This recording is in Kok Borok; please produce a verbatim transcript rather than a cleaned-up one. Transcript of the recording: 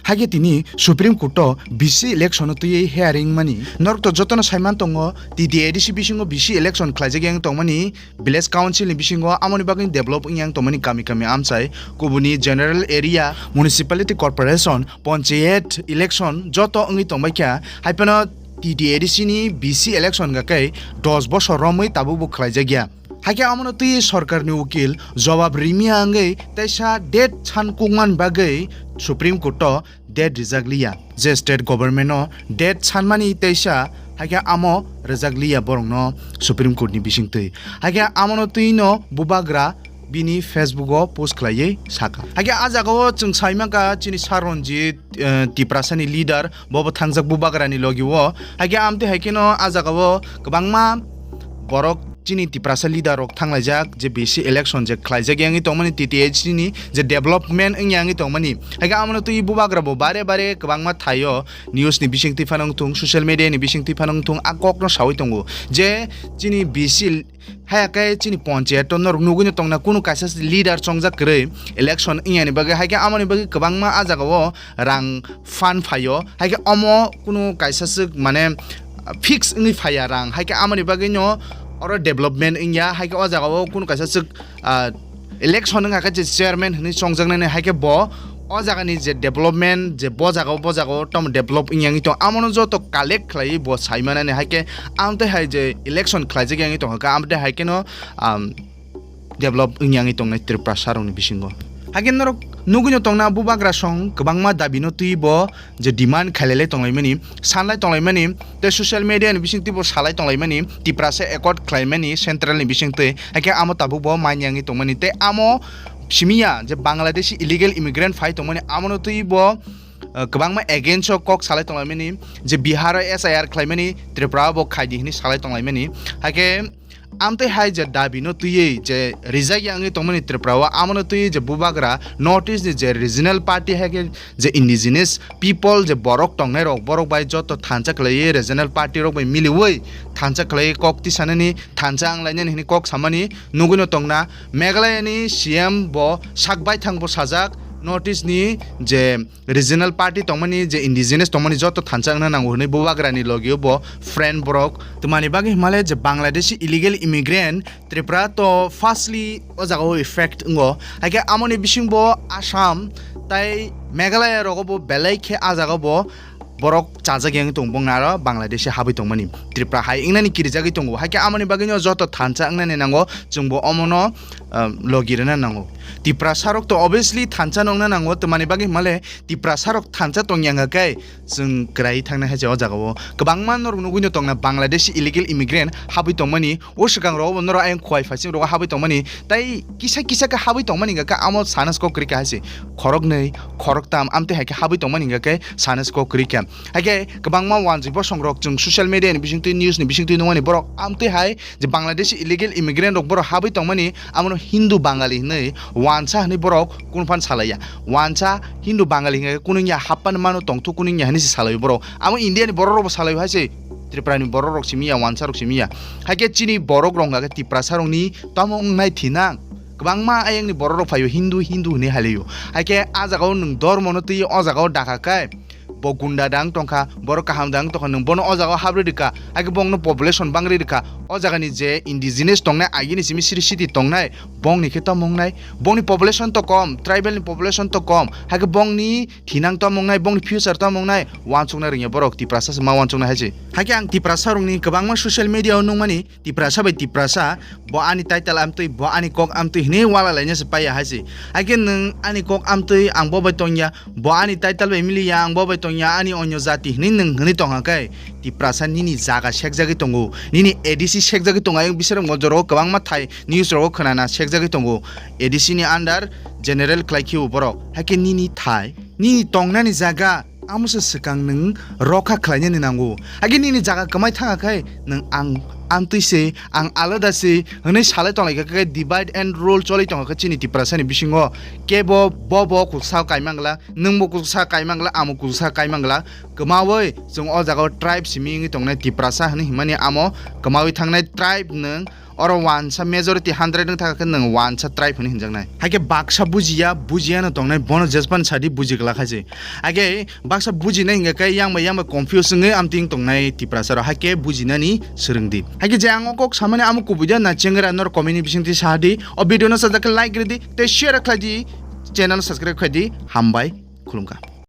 Haikhe tini Supreme Court o B C election o twiwi hearing mani. Norok to jotono saiman tongo, T T A D C bisingo B C election khlaijak yang tongmani, village council ni bisingo amoni bagwi develop wng yang tongmani kami kami amchai, kubuni general area, municipality corporation, panchayat election joto wngwi tongbai kha. Haiphano T T A D C ni B C election hwnkha khe dos bosor romwi tabukbo khlaijak ya. Haikhe amono twi sorkarni ukil jobab rimiya wngwi teisa date san kukman bagwi Supreme Court o date rijak liya. Je state government no date sanmani teisa, haikhe amo rijak liya borokno Supreme Court ni bisingtwi. Haikhe amono twino bubagra bini Facebook o post khlaiwi sakha. Haikhe ah jagao chwng saimankha chini Sir Ranjit, eh, Tiprasani leader, bobo thangjak bubagrani logi o. Haikhe amtwi haikheno ah jagao kwbangma borok chini Tiprasa leader rok thanglaijak je B C election je khlaijak yangwi tongmani T T A D C ni je development wngya wngwi tongmani. Haikhe amono twi bubagra bo bare bare kwbangma thaio news ni bisingtwi phano wngthung, social media ni bisingtwi phano wngthung, ah kokno sawi tongo je chini B C haya khe chini ponchayat o norok nugwi no tongna kunu kaisa leader chongjak kwrwi election wngya ni bagwi. Haikhe amoni bagwi kwbangma ah jagao rang fund phaio, haikhe omo kunu kaisa swk mane fix wngwi phaiya rang, haikhe amoni bagwino oro development wngya, haikhe o jagao kunu kaisa swk, ah, election wngkha khe je chairman hinwi chongjaknani, haikhe bo o jagani je development je bo jagao bo jagao tamo develop wngya wngwi tong, amono joto collect khlaiwi bo saimanani, haikhe amtwi hai je election khlaijak yangwi tongkha khe amtwi haikheno, um, develop wngya wngwi tongnai Tiprasa rokni bisingo. Haikhe norok nugwino tongna bubagra song kwbangma dabi no twiwi bo je demand khailai tonglaimani, sanlai tonglaimani, tei social media ni bisingtwi bo salai tonglaimani, Tiprasa accord khlaimani central ni bisingtwi, haikhe amo tabuk bo manya wngwi tongmani, tei amo simiya je Bangladeshi illegal immigrant phai tongmani, amono twiwi bo, eh, kwbangma against o kok salai tonglaimani, je Bihar o S I R khlaimani, Tripura o bo khaidi hinwi salai tonglaimani, haikhe amtwi hai je dabi no twiwi je rijak ya wngwi tongmani Tripura o, amono twiwi je bubagra North East ni je regional party hai khe je indigenous people je borok tongnai rok, borok bai joto thansa khlaiwi regional party rok bai miliwi thansa khlaiwi kok tisanani, thansa wnglainani hinwi kok samani nugwino tongna. Meghalaya ni C M bo sak baithang bo sajak North East ni je regional party tongmani, je indigenous tongmani joto thansa wngna nango hinwi bubagrani logio bo friend borok. Twmani bagwi himale je Bangladeshi illegal immigrant Tripura to firstly o jagao effect wngo. Haikhe amoni bisingbo Assam tai Meghalaya rogo bo belai khe ah jagao bo borok chajak yang tong bongna aro Bangladeshi habwi tongmani. Tripura hai wngnani kirijagwi tongo. Haikhe amoni bagwino joto thansa wngnani nango, chwngbo omono, um, logi rwna nango. Tiprasa rok to obviously thansa nongna nango, twmani bagwi himale Tiprasa rok thansa tong yang khe chwng kwrai thangna hai se o jagao. Kwbangma norok nugwi no tongna Bangladeshi illegal immigrant habwi tongmani, o swkang rogo bo norok ayang Khowai Phasing rogo habwi tongmani, tai kisa kisa khe habwi tongmani hwnkha khe amo sana se kok kwrwi kha hai se, khoroknwi, khoroktam amtwi hai khe habwi tongmani hwnkha khe sana se kok kwrwi kha. Hai khe kwbangma wanjwi bosong rok chwng social media ni bisingtwi, news ni bisingtwi nukmani borok amtwi hai je Bangladeshi illegal immigrant rok borok habwi tongmani, amono Hindu Bangali hinwi wansa hinwi borok kunu phan salaiya. Wansa Hindu Bangali hinwi kunu ya happan mano tongthuk kunu ya hinwi se salai borok. Amo India ni borok rok bo salai hai se, Tripura ni borok rok simi ya, wansa rok simi ya. Hai khe chini borok rok hwnkha khe Tiprasa rok ni tamo wngnai thinang. Kwbangma ayang ni borok rok phaio Hindu, Hindu hinwi halaio. Hai khe ah jagao nwng dormo no twi o jagao dakha khe bo gunda dang tongkha, borok kaham dang tongkha, nwng bono o jagao habri rikha, hai khe bongno population bangri rikha. O jagani je indigenous tongnai, agini simi siri siti tongnai, bongni khe tamo wngnai, bongni population to kom, tribal ni population to kom, hai khe bongni thinang tamo wngnai, bongni future tamo wngnai, wansukna rwngya borok, Tiprasa se ma wansukna hai se. Hai khe ang Tiprasa rokni kwbangma social media o nukmani, Tiprasa bai Tiprasa, bo ani title amtwi, bo ani kok amtwi hinwi wala laina se paiya hai se. Hai khe nwng ani kok amtwi, ang bo bai tongya, bo ani title bai miliya, ang bo bai tongya, ani onyo jati hinwi nwng hinwi tongkha khe, Tiprasa nini jaga sekjagwi tongo, nini A D C sekjagwi tongo, ayang bisero mo joro kwbangma thai news rogo khwnana sekjagwi tongo, A D C ni under general khlai khio borok, hai khe nini thai, nini tongnani jaga, amo se swkang nwng rokha khlainani nango. Agi nini jaga kwmai thangkha khai nwng ang Amtwi se ang alada se hwnwi salai tonglaikha khe divide and rule choli tongkha chini Tiprasani bisingo. Kebo bobo kuksa kaimangla, nwngbo kuksa kaimangla, amo kuksa kaimangla. Kwmawi chwng o jagao tribe simi wngwi tongnai Tiprasa hwnwi himani amo kwmawi thangnai tribe nwng oro wansa majority hundred wng thangkha khe nwng wansa tribe hwnwi hinjaknai. Haikhe baksa bujiya, bujiyano tongnai bono jespan sadi buji glak hai se. Haikhe baksa bujinai hingkha khe yang bai yang bai confuse wngwi amtwing tongnai Tiprasa rok, haikhe bujinani swrwng di. Haikhe je ang o kok samani amo kubui da na chengra nor comment ni bisingtwi sa di, o video no sajak khe like rwdi tei share khlai di, channel subscribe khai di, hambai khulumkha.